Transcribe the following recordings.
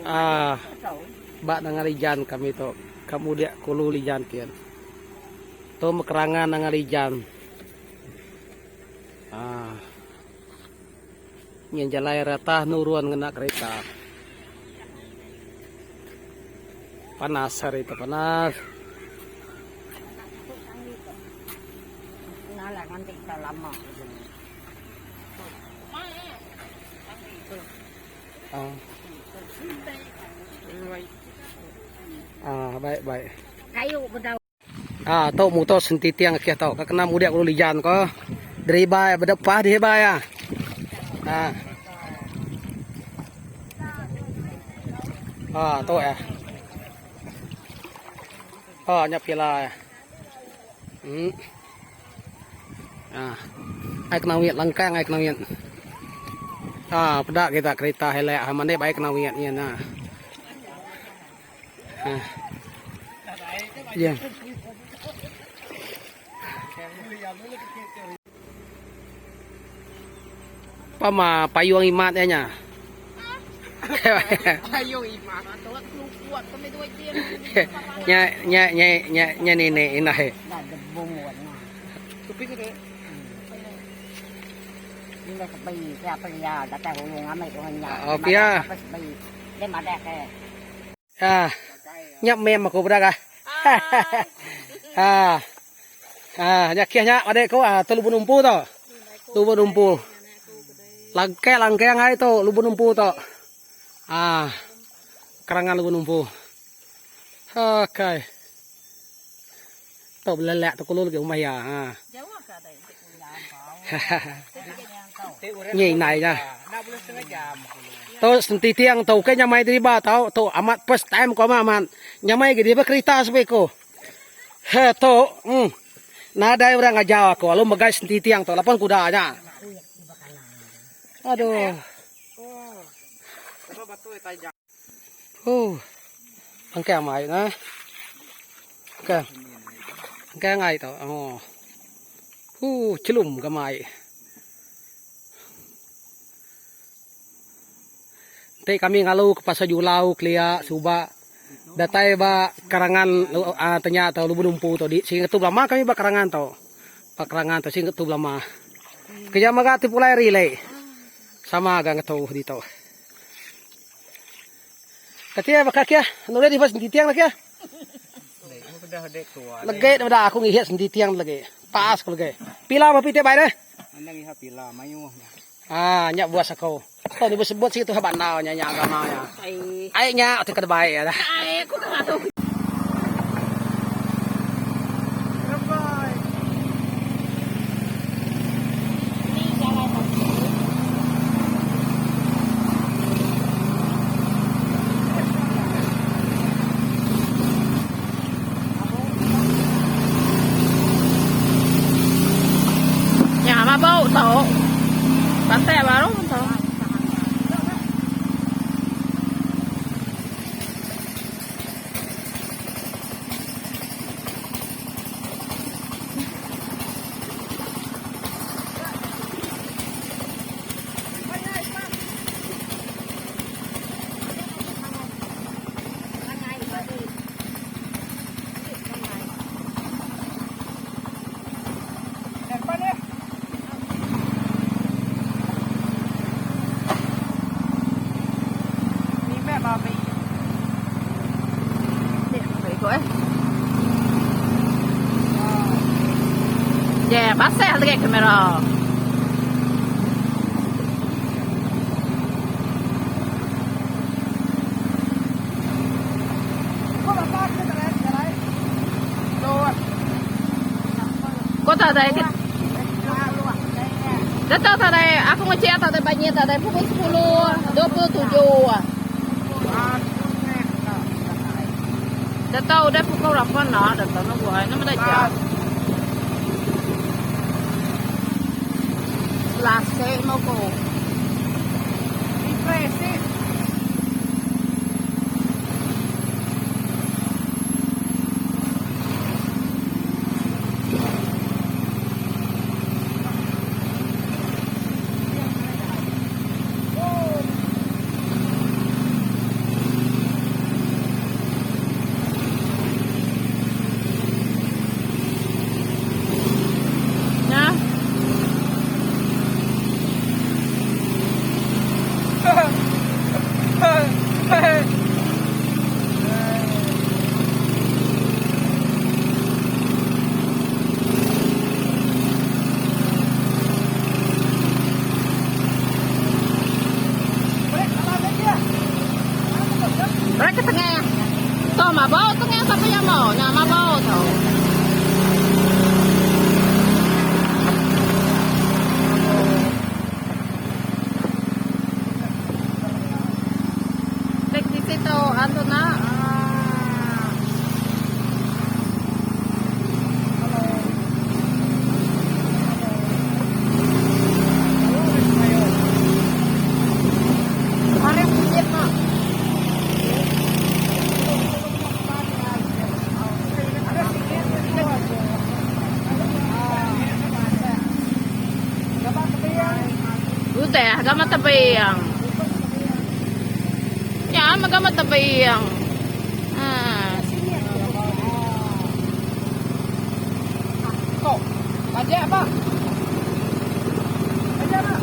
Ah ba Nanga Lijan kami tu. Ka mudik kulu Lijan kin. Tu mekerangan Nanga Lijan. Ah. Nyin jalai rata nurun ngena kereta. Panas hari tu panas. Ah. Ah, baik baik. Kayu bedau. Ah, tu muto sentitiang ke tu. Ka kena mudik ulu lijan ko. Deriba bedepah deriba ya. Ah. Ah, tu ya. Ah, nya pila ya. Hmm. Ah. Ai kena wit langkang ai kena wit. Ah, peda kita kereta helek ha mandi bai kena wit nyin ah. Ha. Ya. Pama payung imat ya nya. Payung imat. Nya nya nya nya nya nenek inai. Oh pia. Ah. Nya mem aku peda kah. Ah. Ah, nya kih nya adik ku ah tu lubun umpu tu. Lubun umpu. Langkeh langkeh ngai tu lubun umpu tu. Ah. Kerangan lubun umpu. Okey. Tu belelak tu kulu lagi rumah iya. Ha. Nyi indai nya. Tu senti tiang tu ukai nyamai deriba tau tu amat first time ko amat amat. Nyamai gi deriba kereta sepi ku. He tu hmm. Nadai orang ngajar aku lalu megai senti tiang tu lapan kuda nya. Aduh. Huh. Angkai amai nah. Angkai. Angkai ngai tu. Oh. Huh, chelum ke mai. Enti kami ngalu ke pasar Julau kelia suba datai ba karangan uh, tenya tu Lubuk Numpu tu di singka tu belama kami ba karangan tu. Ba karangan tu singka tu belama. Keja mega ti pulai relay. Sama ga ngetu ditu. Kati ai baka kia, nulih di bas sentitiang la kia. Legi ne meda aku ngihit sentitiang legi. Paas ku legi. Pila ba piti bai deh. Ah nya buas aku. Tu ni besebut situ ha bandau nya nya agama nya. Ai nya ti ke bai ya. Ai aku ke Nya mabuk tu. Pantai baru tu. Yeah, basah lagi kamera. Kau tak ada ikut. Datang tak ada. Aku ngecek tak ada banyak tak ada pukul 10 27. Datang udah pukul berapa nak? Datang nak buat. Nama dah jam. Selasa mau ko. tu antu na. Paring bukit na. Udah ga mata bayang. Ya mega mata bayang. Hmm. Kok, pajak ba? Pajak ba?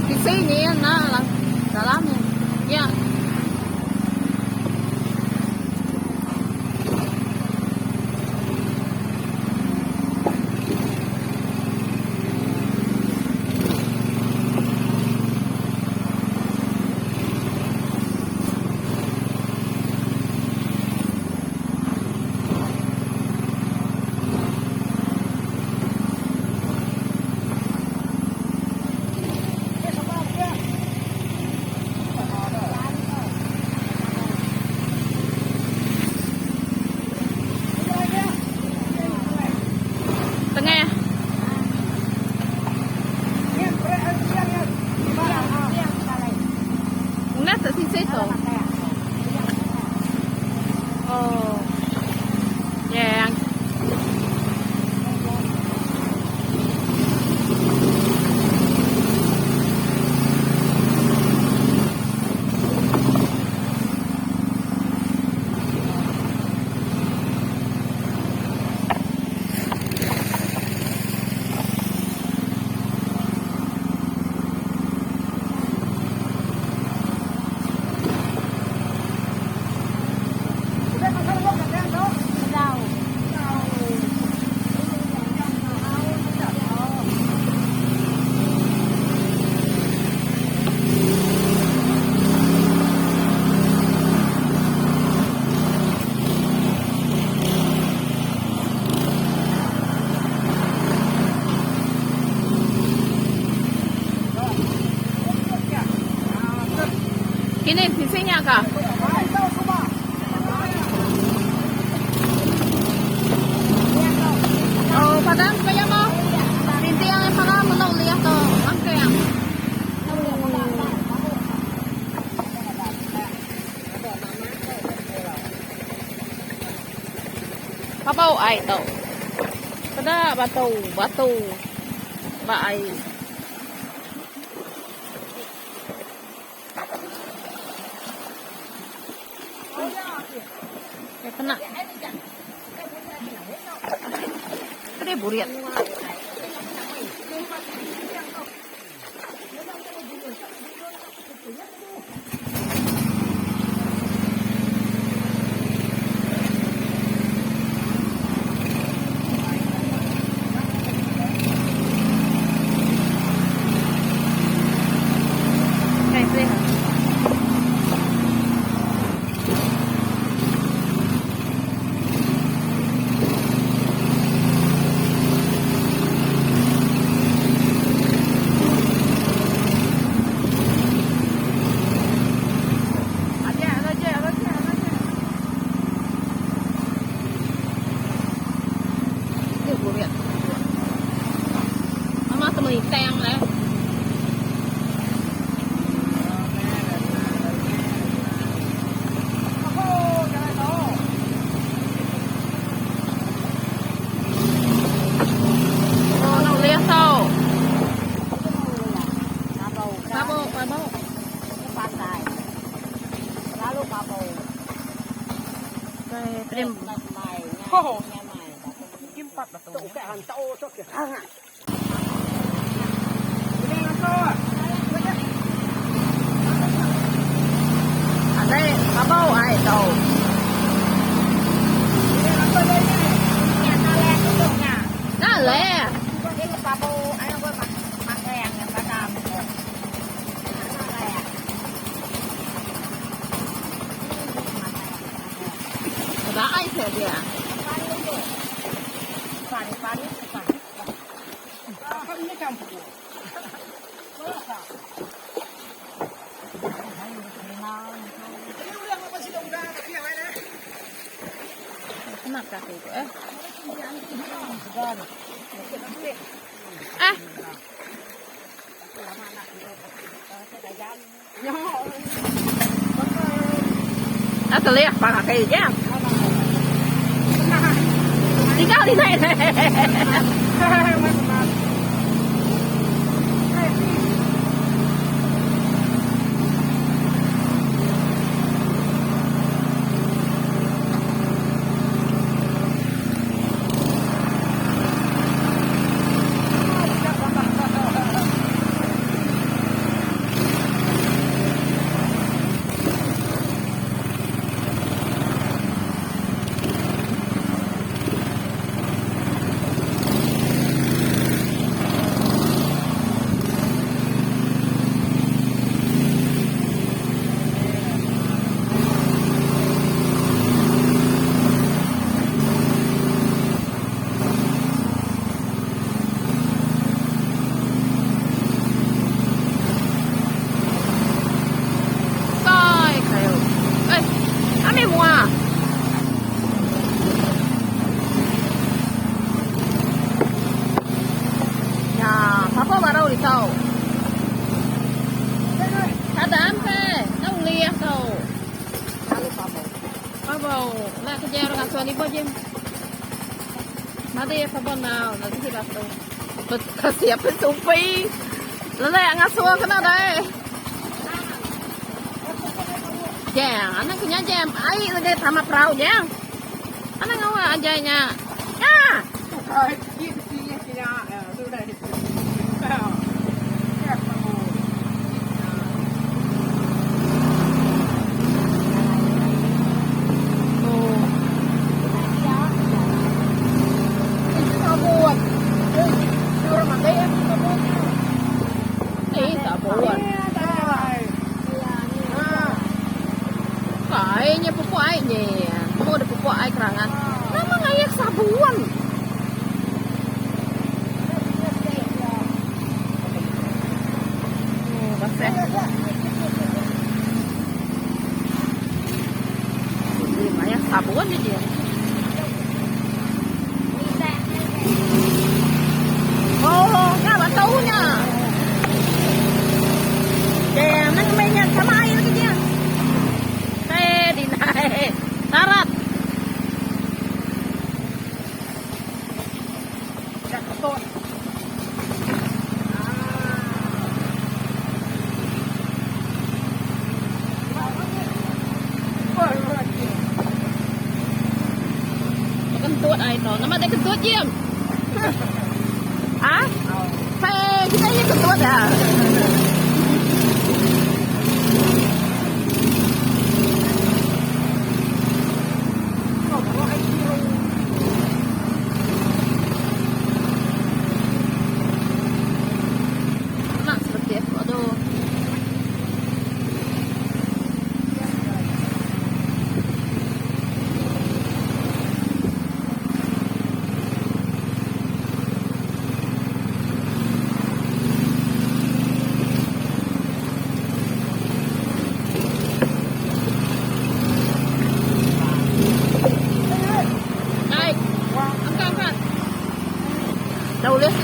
Di sini na lang dalam ya. Tengah. Una tak sisi tu. Oh. Yeah. Kini sisinya kah? Oh, padang kaya mo. Hindi ang para mo na ulit to. Ang kaya. Papaw ay to. Pada bato, bato. Ba ay. Ya kena. Kena buriat. Okay, melintang lah. Oh, nak ulih tau. Mabuk, mabuk. Adai mabau ai tau. Naleh. Ai sia dia. Kena kaki tu eh. Eh. Dah telih pa kaki je. Tinggal di naik. Kai kayu. Eh, ame mua. Ya, papa baru di tau. Ada ampe, tau liah tau. Papa, nak kerja orang tua ni boleh. Madi papa now, nanti kita tu. Siap supi. Lelek ngasuh kena deh. Jang, anak kena jam. Ai lagi sama perahu jang. Anak ngawak aja nya. Ya. Oh. Eh, sabuan. Kayaknya pupuk airnya. Mau ada pupuk air kerangan. Nama ngayak sabuan. Oh, basah. Ini ngayak sabuan dia. Oh, nggak taunya. Damn, nang mainnya sama air lagi dia. Eh, dinai. Tarat. Kentut ai to. Nama dia kentut jim. Ah? Hey, kita ini kentut dah. Nak seperti aku. Aduh. Naik. Angkat, angkat. Dah boleh.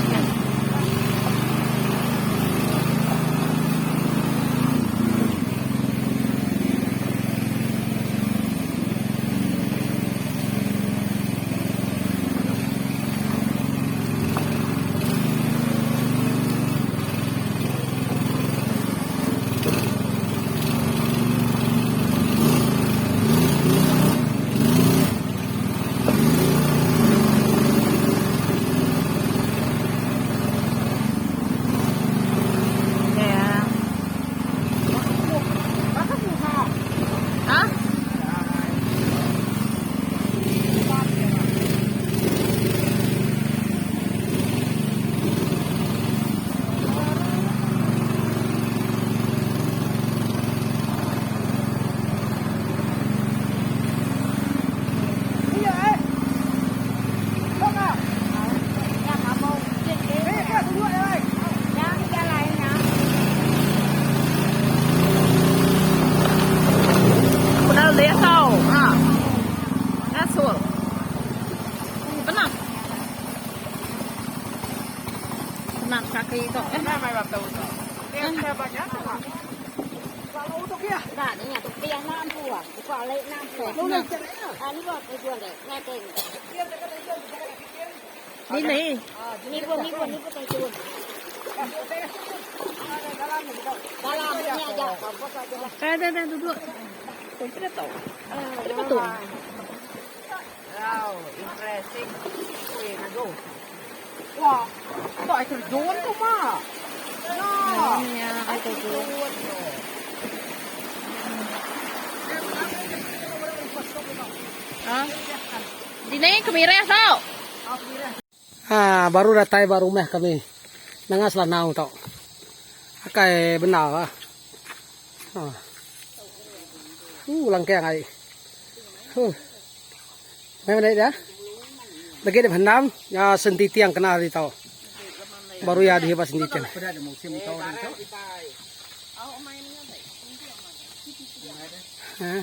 Penat kaki tu. Dini. Dah dah dah duduk. Wow, impressive. Ui, ngagu. Wah, tok ai terjun tu ma. Nya ai terjun. Ha? Dini kemireh tu. Ha, baru datai ba rumah kami. Nanga Selanau tu. Akai bendar ah. Ha. Langkang ai. Huh. Mai mana dia? Lagi dia hendam ya sentitiang kena hari tau. Baru ya dia pas sentitiang. Ha.